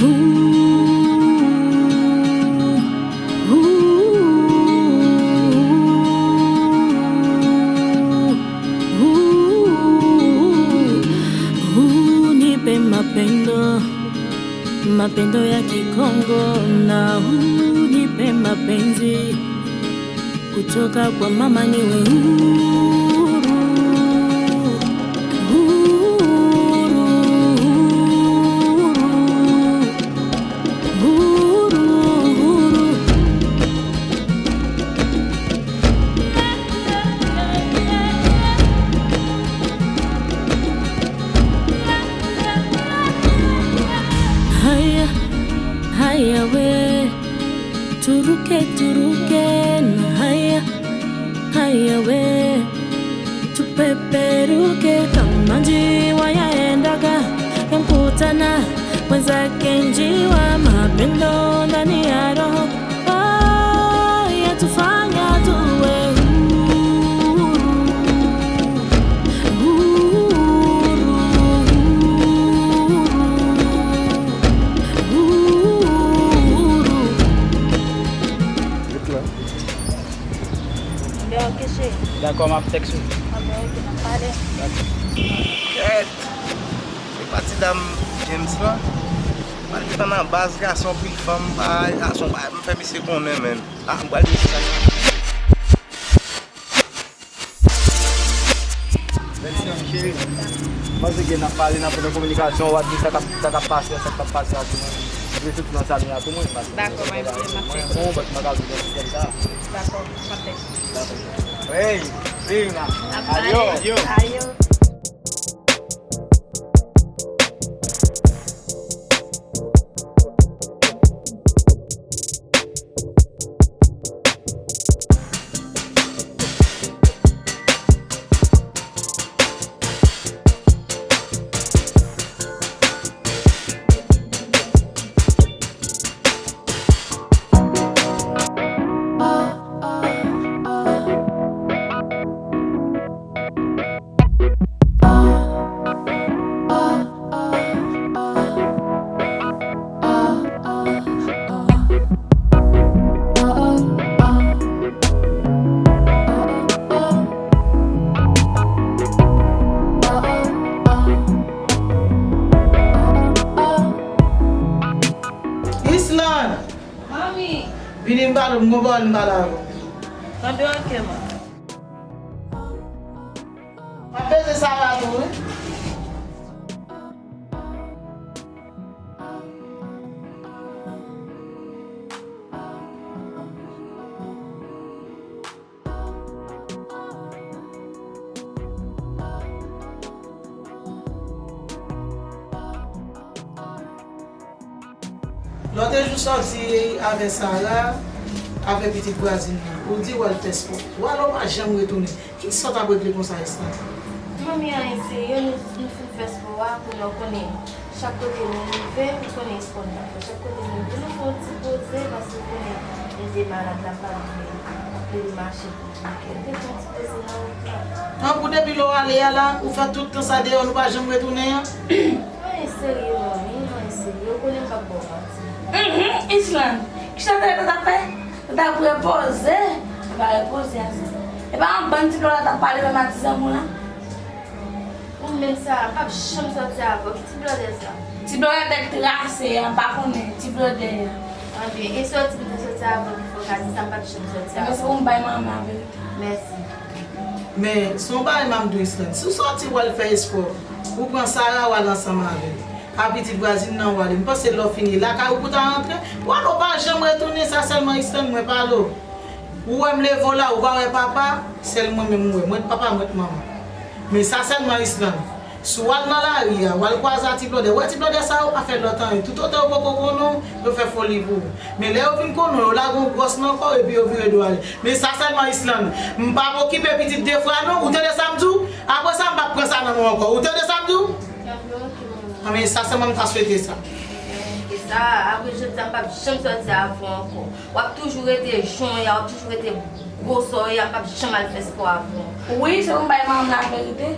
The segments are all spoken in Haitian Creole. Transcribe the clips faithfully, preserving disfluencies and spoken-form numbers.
Ooh, ooh, ooh, ooh, nipe mapendo, mapendo ya kikongo na ooh, nipe mapenzi kutoka kwa mama niwe huru, huru, huru, huru, huru. Haya, haya we, turuke, turuke, na haya, haya we, tupeperuke kama njiwa yaendaga, yamkutana mwenzake njiwa, mapendo ndani ya roho, oh, yatufanya tuwe huru, huru, huru, huru. Ret la. Enben, ok, cheri. Dakò, m ap tèks ou. Enben, ok, n ap pale. Dakò. Kèt! Se pati dam James lan. Pral gentan nan baz, gason anpil fanm, bay, gason bay, m fè misye konnen, menn. Ah, m pral di sa. Mèsi, cheri. M panse ke n ap pale, n ap fè kominikasyon, w ap di sa k ap, sa k ap pase, sa k ap pase a tou mwen. M vle soti nan sa m ye a tou mwen, paske dakò, m ap di, m ap fè. Mwen, bon, but m pa ka viv nan sistèm sa. Dakò, m ap fè. Dakò. Hey, Lina. Ayo. Ayo. Island! Manmi! Vini m pale w, m gon pawòl m pale avè w. Anben, ok, manmi. M ap peze Sara tou, wi. Lòt jou sòti avè Sara, avè pitit vwazin nan. Ou di w al fè spò. W al, ou pa janm retounen. Kisa w t ap regle konsa, Esther? Manmi, anyen serye, nou, nou fin fè spò a, kounye a w konnen, chak kote nou rive, ou konnen espò n t ap fè. Chak kote nou rive, nou fè yon ti poze, paske ou konnen, li te malad, l ap pa vle, ap plede mache pou li. Li te fè yon ti poze nan wout la. An, pou depi lè w ale a la, ou fè tout tan sa deyò, nou pa janm retounen an? Anyen serye, manmi, anyen serye, ou konnen m p ap ba w manti. Mhm, Island, kisa tata t ap fè? Tata ap repoze. Li pa repoze ase. E pa yon bann ti blòdè t ap pale menm a ti zanmi w la? Ou menm Sara, m p ap janm sòti avè w. Ki ti blòdè sa? Ti blòdè tèt trase a, m pa konnen. Ti blòdè a. Anben, e sòti m te sòti avè w ki fè w ka di sa, m p ap janm sòti avè w. Ebyen, se pou m bay manman laverite. Mèsi. Men, se yon bagay m ap di w, Island. Si w sòti w al fè espò, ou pran Sara, w al ansanm avè l. A pitit vwazin nan w ale. M panse lè w fini lakay ou pou ta rantre. W ale, w pa janm retounen, sa sèlman Island mwen pale w. Ou wè m leve w la, ou pa wè papa, sèl mwen menm ou wè. Mwen t papa, mwen t manman. Men sa sèlman Island. Si w al nan lari a, w al kwaze a ti blòdè. Ou wè ti blòdè sa yo pa fè lòt anyen. Toutotan yo poko konnen w, yo fè foli pou ou. Men lè yo vin konnen w, yo lage yon gwòs nan kò w epi yo vire do ale. Men sa sèlman Island. M p ap okipe pitit de fwa non. Ou tande sa m di w? Apre sa, m p ap pran sa nan men w ankò. Ou tande sa m di w? Anben, ok, manman. Anben, sa sèlman m ta swete sa. Anben, ok, sa, apre jodi a, m p ap janm sòti avè w ankò. W ap toujou rete jan w ye a, w ap toujou rete gwosè w ye a, m p ap janm al fè espò avè w ankò. Wi, se pou m bay manman m laverite.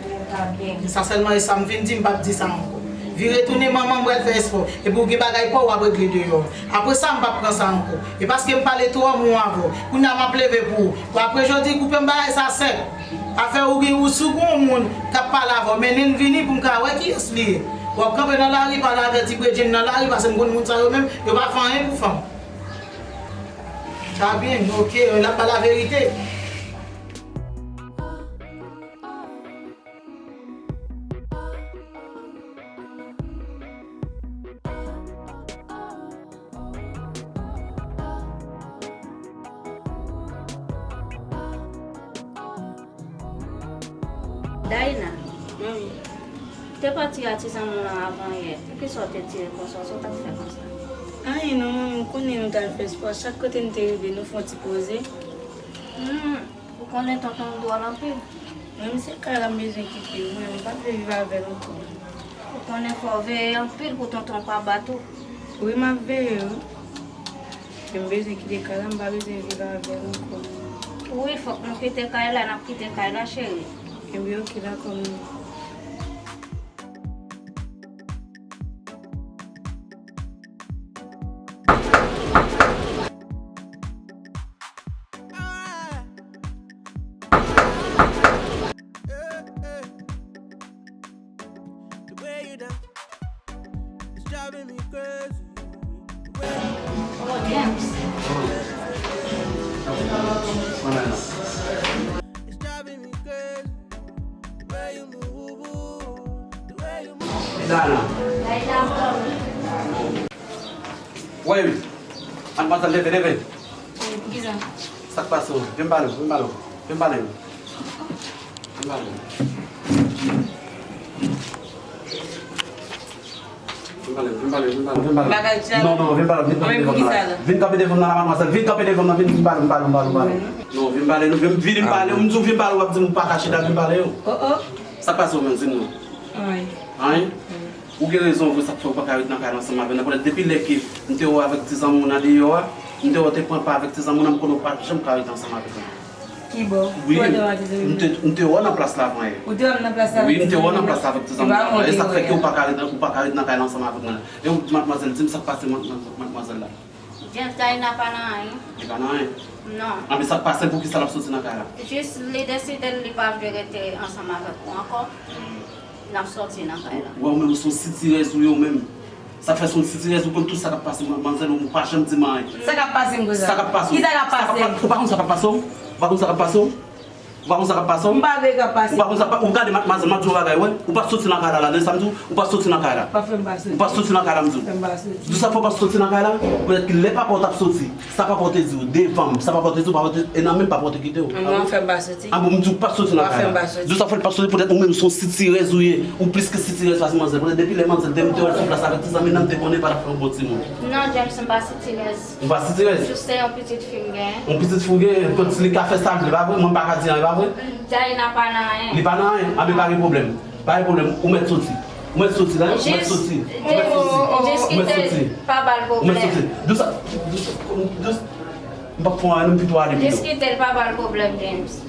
Anben, ta byen. Sa sèlman e sa m vin di, m p ap di sa ankò. Vire tounen manman m pral fè espò. Epi w gen bagay pa w w ap regle deyò. Apre sa, m p ap pran sa ankò. E paske m pale twò mou avè w. Kounye a m ap leve pou ou. Bon, apre jodi, koupe m bagay sa sèk. Afè ou gen ou si w gen yon moun k ap pale avè w, mennen l vini pou m ka wè kiyès li ye. W ap kanpe nan lari pale avè ti bredjenn nan lari, paske m konn moun sa yo menm, yo pa fè anyen pou fanm. Sa byen, oke, l ap ba laverite. Dayna, manmi, te pati a ti zanmi w lan avan yè. Poukisa w te tire konsa? Sa w t ap fè konsa? Anyen non, manmi, ou konnen nou t al fè espò. Chak kote n te rive, nou fè yon ti poze. Hmm, ou konnen tonton w dwòl anpil. Mwen, m se kay la m bezwen kite, mwen, m pa vle viv avè l ankò. Ou konnen fò w veye anpil pou tonton w pa bat ou. Wi, m ap veye, wi. Men m bezwen kite kay la, m pa bezwen viv avè l ankò. Wi, fòk nou kite kay la, n ap kite kay la, cheri. Enben, oke, dakò, manmi. Dana. Wè, madmwazèl, leve, leve. Poukisa? Sa k pase w? Vin pale, vin pale, vin pale. Vin pale. Vin pale, vin pale, vin pale, vin pale. Bagay ti la. Non, non, vin pale, vin kanpe devan m la. Vin kanpe devan m la, madmwazèl. Vin kanpe devan m la, vin, vin pale, vin pale, vin pale, vin pale. Non, vin pale, non, vin, vin pale. M di w vin pale, w ap di m ou pa kache dat, vin pale yo. Oh, oh. Sa k pase w menm, di m non. Anyen. Anyen? Ou gen rezon vre, sa k fè ou pa ka ret nan kay la ansanm avè n nan. Paske depi lè ke m te wè w avèk ti zanmi w nan deyò a, m te wè w te pran pa avèk ti zanmi w nan, m konnen w pa janm ka ret ansanm avèk mwen. Kibò? Wi, m te, m te wè w nan plas la avan yè. Ou te wè m nan plas la avèk ti zanmi w nan? Wi, m te wè w nan plas la avèk ti zanmi w nan avan yè. E sa k fè ke ou pa ka ret, ou pa ka ret nan kay la ansanm avèk mwen. E ou, madmwazèl, di m sa k pase, madmwazèl la. James, Dayna pa nan anyen. Li pa nan anyen? Non. Anben, sa k pase, poukisa l ap soti nan kay la? Jis li deside li pa vle rete ansanm avèk ou ankò. L ap soti nan kay la. Wè, ou menm, ou se yon sitirèz ou ye, ou menm. Sa fè se yon sitirèz, ou konn tout sa k ap pase, man-, manzèl, ou pa janm di m anyen. Sa k ap pase m konsa? Sa k ap pase w? Kisa k ap pase m? Ou pa konn sa k ap pase w? Ou pa konn sa k ap pase w? Ou pa konn sa k ap pase w? M pa vle k ap pase. Ou pa konn sa k ap pa-, ou gade, ma-, ma-, m ap di w yon bagay, wè. Ou pa soti nan kay la, la, nan sa m di w, ou pa soti nan kay la. Pa fè m pa soti. Ou pa soti nan kay la, m di w. Fè m pa soti. Di sa fè w pa soti nan kay la, petèt ke lè papa w t ap soti, sa papa w te di w, devan m, sa papa w te di w, papa w te, e nan menm papa w te kite w. An bon, fè m pa soti. An bon, m di w pa soti nan kay la. Pa fè m pa soti. Di sa fè l pa soti, petèt ou menm se yon sitirèz ou ye, ou plis ke sitirèz pase manzèl. Petèt depi lè manzèl te, m te wè l sou plas avèk ti zanmi nan, m te konnen pa t ap fè yon bon timoun. Non, James, m pa sitirèz. Ou pa sitirèz? Jis se yon pitit fi m genyen. Yon pitit fi w genyen, kot li ka fè sa l vle, pa vre? Mwen m pa ka di anyen, pa vre? Dayna pa nan anyen. Li pa nan anyen? Anben, pa gen pwoblèm. Pa gen pwoblèm. Ou mèt soti. Ou mèt soti la, wi. Ou mèt soti. Ou mèt soti. Jis kite l, pa ba l pwoblèm. Ou mèt soti. Dousa, dousa, dousa. M p ap fè anyen, non, m pito ale pito. Jis kite l, pa ba l pwoblèm, James.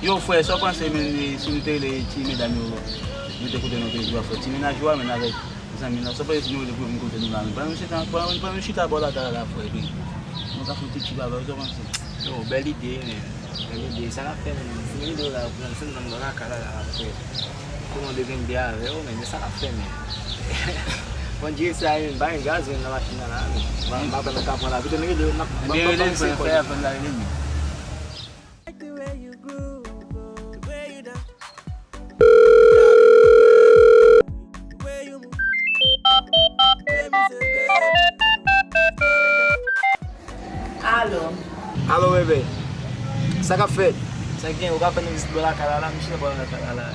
Yo, frè, sa w panse, men, si nou te rele ti medam yo, nou te koute nou te jwe avè ti mennaj yo a, men avèk zanmi nan, sa w panse si nou rele pou vin kote nou la, men? Pandan nou chita, pandan, pandan nou chita bò lakay la, frè, epi nou ka fè yon ti tchip avè yo, sa w panse? Yo, bèl ide, men. Bèl ide, sa k ap fè, men, si men ide la, pran sèl nan bò lakay la, la, frè. Pou nou devin de avè yo, men, men sa k ap fè, men. Bon, Dieu sa, men, pa gen gaz, men, nan machin nan la, men. M pa, m pa kwè nou ka pran la, pito nou rele, n ap, n ap, n ap panse, frè, frè, frè, la, rele nou. Alo. Alo, bebe. Sa k ap fèt? Sa k gen? Ou ka fè nou vizit bò lakay la, la, m chita bò lakay la, la.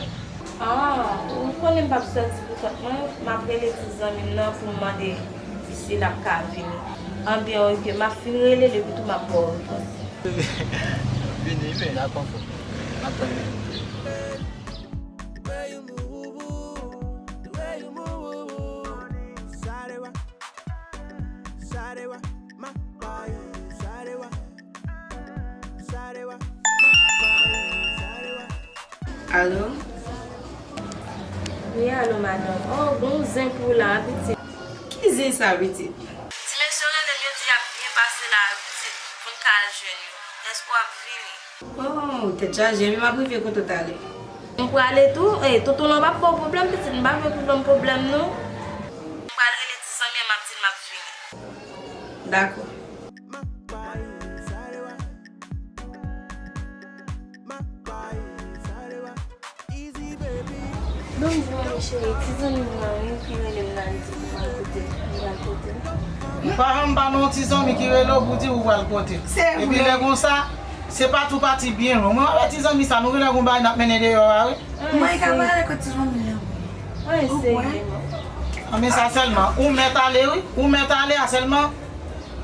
Ah, ou konnen m p ap sòti pou kont mwen, m ap rele ti zanmi m nan pou m mande si l ap ka vini. Anben, oke, m ap fin rele l epi tou m ap ba w repons. Vini, men, dakò, frè. M ap tann li. Alo? Wi, alo, madanm. Oh, gon zen pou w la, pitit. Ki zen sa, pitit? Ti mesye yo rele m, yo di y ap byen pase la, pitit, pou n ka al jwenn yo. Èske w ap vini? Oh, tèt chaje, men m ap rive kote w t ale. M prale tou, e, tonton lan p ap ba w pwoblèm, pitit, m pa vle pou ban m pwoblèm, non. M pral rele ti zanmi an, m ap di l m ap vini. Dakò. Bonjou, manmi cheri. Ti zanmi m nan, wi, ki rele m la, li di pou m al kote l. M pral kote l. Pa janm pa nan yon ti zanmi ki rele w pou di ou pral kote l. Se vre. Epi lè konsa, se pati w pati byen lwen. Mwen avè ti zanmi sa, nou genlè gon bagay n ap mennen deyò a, wi. Mwen ka pale kot ti zanmi an. Mwen eseye, non. Anben sa sèlman, ou mèt ale, wi. Ou mèt ale a sèlman.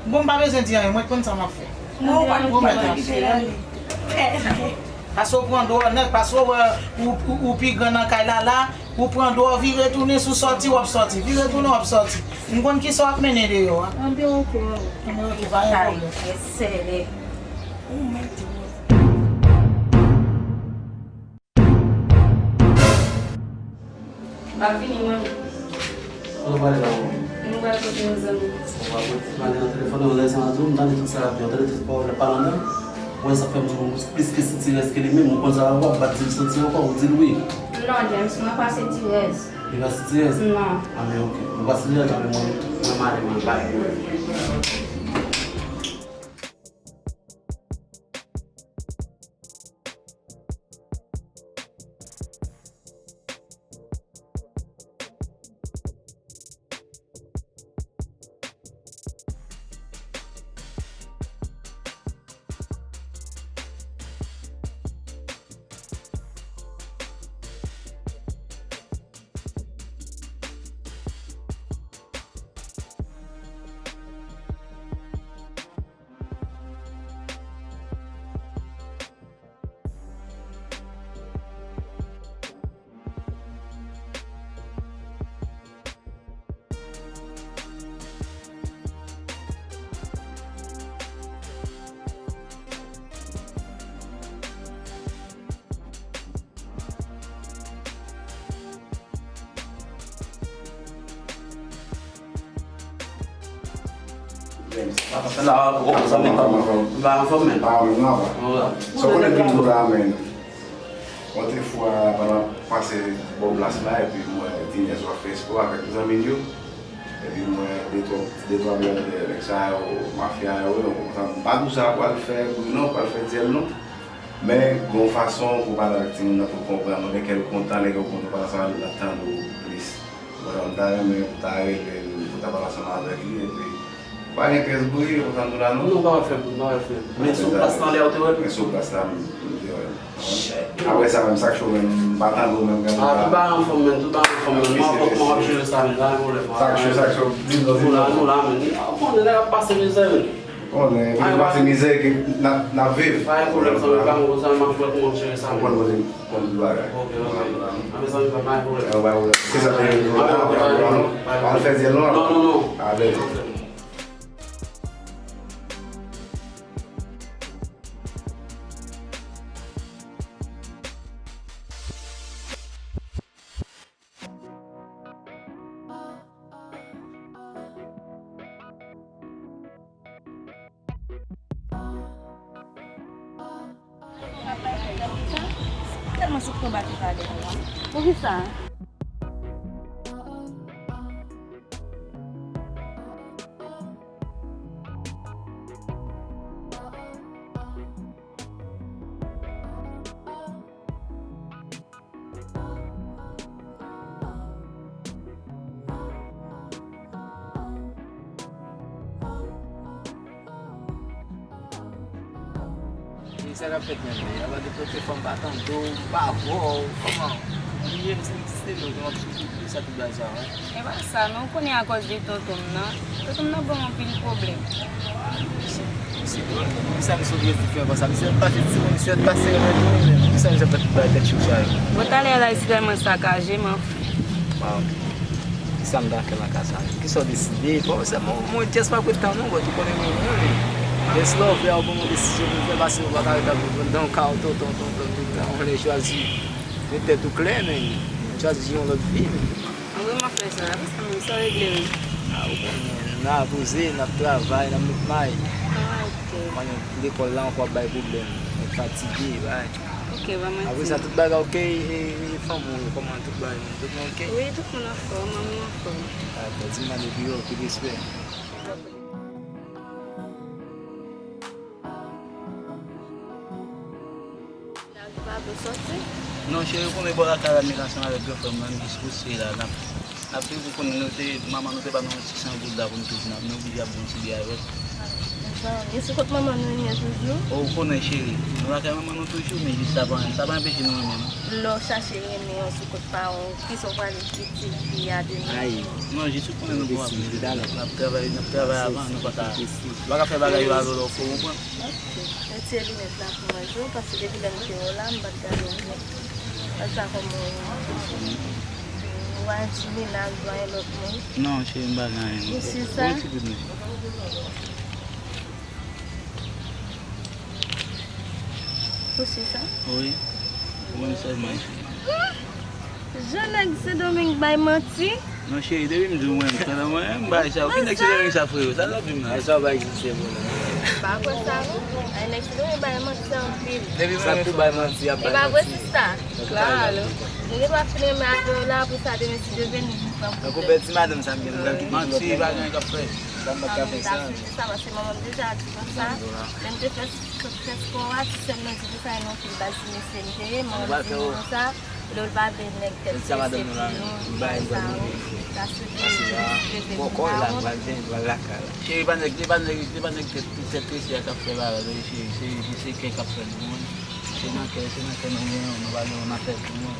Bon, m pa bezwen di anyen, mwen konn sa m ap fè. Non, ou pa Ou mèt ale. Paske w pran dwò nèt, paske w wè ou, ou, ou pi gran nan kay la, la, ou pran dwò, vire tounen, si w sòti, w ap sòti, vire tounen, w ap sòti. M konn kisa w ap mennen deyò a. Anben, oke, manmi. Anben, oke, pa gen pwoblèm. Ou mèt ale. M ap vini, manmi. Kote w prale la, manmi? Nou pral kote yon zanmi. Ou pral kote, m ale nan telefòn nan, lè sa a tou, m tande tout sa l ap di, m tande tout pawòl l ap pale anndan. Mwen, sa fè m di w, plis ke Sitirèz ke li menm, ou konn sa, w ap bat di l santi ankò, ou di l wi. Non, James, mwen pa Sitirèz. Li pa Sitirèz? Non. Anben, oke. Ou pa Sitirèz, anben, mwen, mwen, m ale, mwen, bay. Sa va, ou anfòm, men? Ou pa anfòm, men? Sa w konnen vin tou la, men. Yon de fwa, pandan m pase bò plas la, epi m wè Dinès ap fè espò avèk zanmi l yo. Epi m wè de twa, de twa blan dèyè nèg sa yo, mafya yo, yo konsa. M pa di w sa pral fè bri non, pral fè dyèl non. Men, gon fason pou pale avèk timoun nan pou l konprann ou, lè kè l kontan, lè kè w kontan, pandan sa, l ap tande w plis. Bon, m ta renmen pou ta rele l, pou ta pale ansanm avèk li, epi pa gen pyès bri, konsa nou la, non? Non, pa wè fè bri, pa wè fè bri. Men sou plas lan, lè w te wè l? Men sou plas la, m, m te wè l. Apre sa, menm sa k cho, menm, m pa tande w, menm, gen... Ah, tout bagay anfòm, menm, tout bagay anfòm, menm. Mwen, fòk mwen ap jere sa, menm, pa gen pwoblèm. Sa k cho, sa k cho, di m non, di m non. Nou la, nou la, menm. Ou konnen, nèg ap pase mizè, menm. Konnen, epi nou pase mizè, ke n ap, n ap viv. Pa gen pwoblèm, sa, menm, pa gen pwoblèm, m ap wè kòman m jere sa, menm. Konn tout bagay. Ok, ok. Anben, zanmi pa, pa gen pwoblèm. Yo, pa gen pwoblèm. Se sa te... Al fè dyèl non. Non, non, non. Alè. Tèlman sou konba ki pa gen la. Poukisa? Sa k ap fèt menm, men? Apa de kote fanm pa tande w, m pa wè w, kòman? Bliye m si m egziste, non, m ap soufri plis a tout bagay sa, wi. E pa sa, non, ou konnen akòz de tonton m nan. Tonton m nan ban m anpil pwoblèm. Se dwòl, men poukisa misye oblije di fè konsa? Misye t pase ti moun, misye t pase remèd mwen, men poukisa misye ap fè tout bagay tèt cho sa yo? Bon, talè a la, li tèlman sakaje, men anfen. Waw. Kisa m ta fè nan ka sa? Kisa w deside? Bon, se mwen, mwen, jès pa pran tan non, but ou konnen mwen, mwen. Jès la w fè a, ou ban mwen desizyon pou m fè, paske ou pa ka ret ap viv anndan yon ka, tonton, tonton, tout tan. Ou konnen chwazi met tèt ou klè, men chwazi yon lòt vi, men. An vre, m ap fè sa. Apre sa menm, sa regle, wi. A, ou konnen, n a poze, n ap travay, n ap met may. Ah, ok. Konnen lekòl la ankò ap bay pwoblèm. Mwen fatige, bay. Ok, ba mwen. Apre sa, tout bagay ok, e, e fanmi w, kòman tout bagay, tout moun ok? Wi, tout moun anfòm, manmi anfòm. Dakò, di m mande pou yo, anpil respè. Lavi pa vle sòti. Non, cheri, ou konnen bò lakay la, m ye ansanm avèk granfrè m nan, m jis pouse la, n ap, n ap viv, ou konnen nou te, manman nou te ba nou yon ti san goud la pou nou te vin ap, nou oblije ap bon ti biyè avèk. Mezanmi, sou kont manman nou ye toujou? O, ou konnen, cheri, nou lakay manman nou toujou, men jis sa pa, sa pa anpeche nou renmen, non. Lè w chache renmen yon sou kont paran w, kisa w prale di ti fi a demen? Ay. Non, jis ou konnen nou pa ap, n ap travay, n ap travay avan, nou pa ka, nou pa ka fè bagay yo alòlò, ou konprann? Ok. Retire linèt la pou mwen, jwe, paske depi lè m te wè w la, m pa t gade w. Sa sa kòman w ye? Ou pa gen ti mennaj, ou pa gen lòt moun? Non, cheri, m pa gen anyen. Ou si sa? Yon ti goud, non, cheri. Ou si sa? Wi. Ou menm sèlman, cheri. Jan nèg Sendomeng bay manti. Non, cheri, depi m di w mwen, m fè nan mwen, m bay sa. Ki nèg Sendomeng sa, frero? Sa l ap di m la? Ay, sa w pa egziste pou nou. Pa kwè sa, non. Ay, nèg Sendomeng bay manti anpil. Depi m renmen fanm, bay manti, ap bay manti. E pa vre, sista? Klalo. Nou gen dwa fin renmen avè w la, apre sa, demen, si Dye vle, nou vin pran pwoblèm. Tankou bèl ti madanm sa m gen, nou pral kite tout lòt nèg. Manti, pa gen anyen k ap fèt. Sa m pa ka fè sa. Sa, paske manman m deja di konsa. Lè m te fè, fè spò a, ti sè m nan di konsa, e non, anpil baz ti mesye m te ye, manman m di m konsa. Lè w pa vle nèg tèt trese pou nou, nou bay sa yo. Sa se vre, se vre, se vre. Cheri, pa nèg, se pa nèg, se pa nèg tèt, tèt trese a k ap fè bagay, cheri, se, se, se kè k ap fè l, ou konprann? Se nan kè, se nan kè nou gen, nou pa gen yon afè pou nou.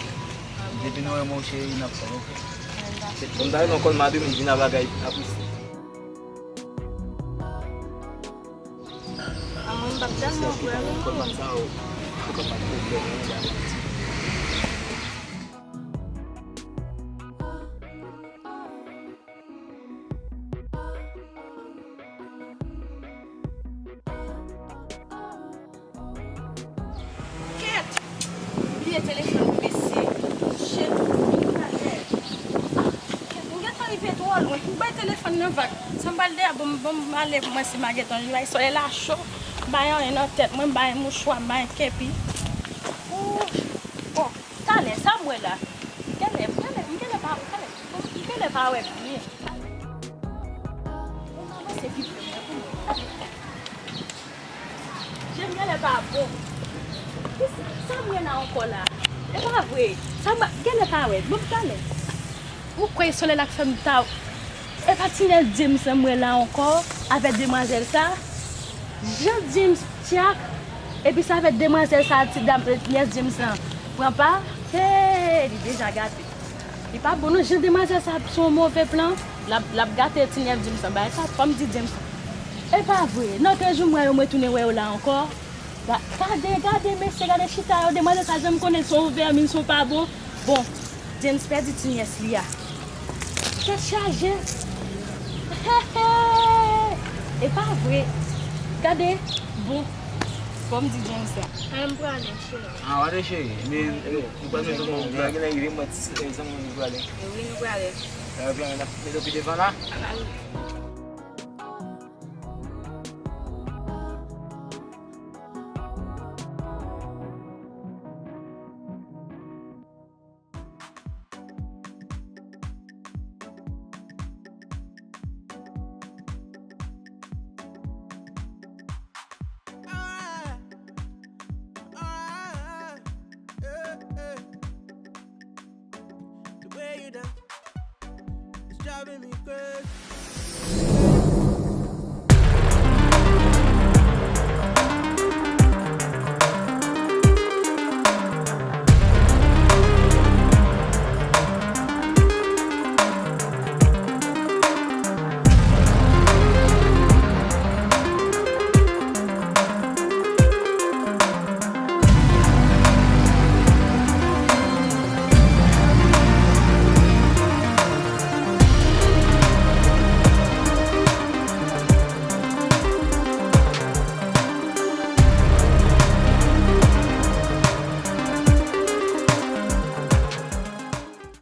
Depi nou renmen w, cheri, n ap fè l, oke? Bon, m ta renmen w kòl m a demen, vin a bagay apre. A mwen, m p ap tèlman kwè, non. Kèt! M bliye telefòn mwen, mesye. Shit! Talè. Ah, kèt, m gentan rive twò lwen. M bay telefòn nan vag. Sa m pral de a, bon, bon, m ale pou mwen si m a gentan. Bay solèy la cho. M bay anyen nan tèt mwen, m bay mouchwa, m bay kenpi. Ouch! Bon, talè, sa m wè la? Genlè, genlè, m genlè pa, talè, m genlè pa wè byen. Bon, m avanse pi pre mwen pou mwen. Je m genlè pa bon. Kisa, sa m wè la ankò la? E pa vre. Sa m genlè pa wè. Bon, talè. Ou kwè solèy la k fè m ta, e pa ti nèg James lan m wè la ankò, avèk demwazèl sa? Jan James tyak, epi se avèk demwazèl sa, ti dam, nèg James lan pran pa? Hey, li deja gate. Li pa bon non, jan demwazèl sa se yon move plan, l ap, l ap gate ti nèg James lan. Bagay sa, fò m di James lan. E pa vre, nan de jou m wè yo, mwen tounen wè yo la ankò. Ga-, gade, gade, mesye, gade chita yo, demwazèl sa, jan m konnen se yon vèmin, se yon pa bon. Bon, James pèdi ti nyès li a. Tèt chaje. E pa vre. Gade, bon, fò m di James sa. An, m prale, cheri. Ah, w ale, cheri. Men, nou pral met yon bon plan. Genlè rive mwen ti sou zanmi nou prale. Wi, nou prale. Lè w vin, n ap met yon pi devan la. Alright. Alright. Yeah, yeah. The way you dance, it's driving me crazy.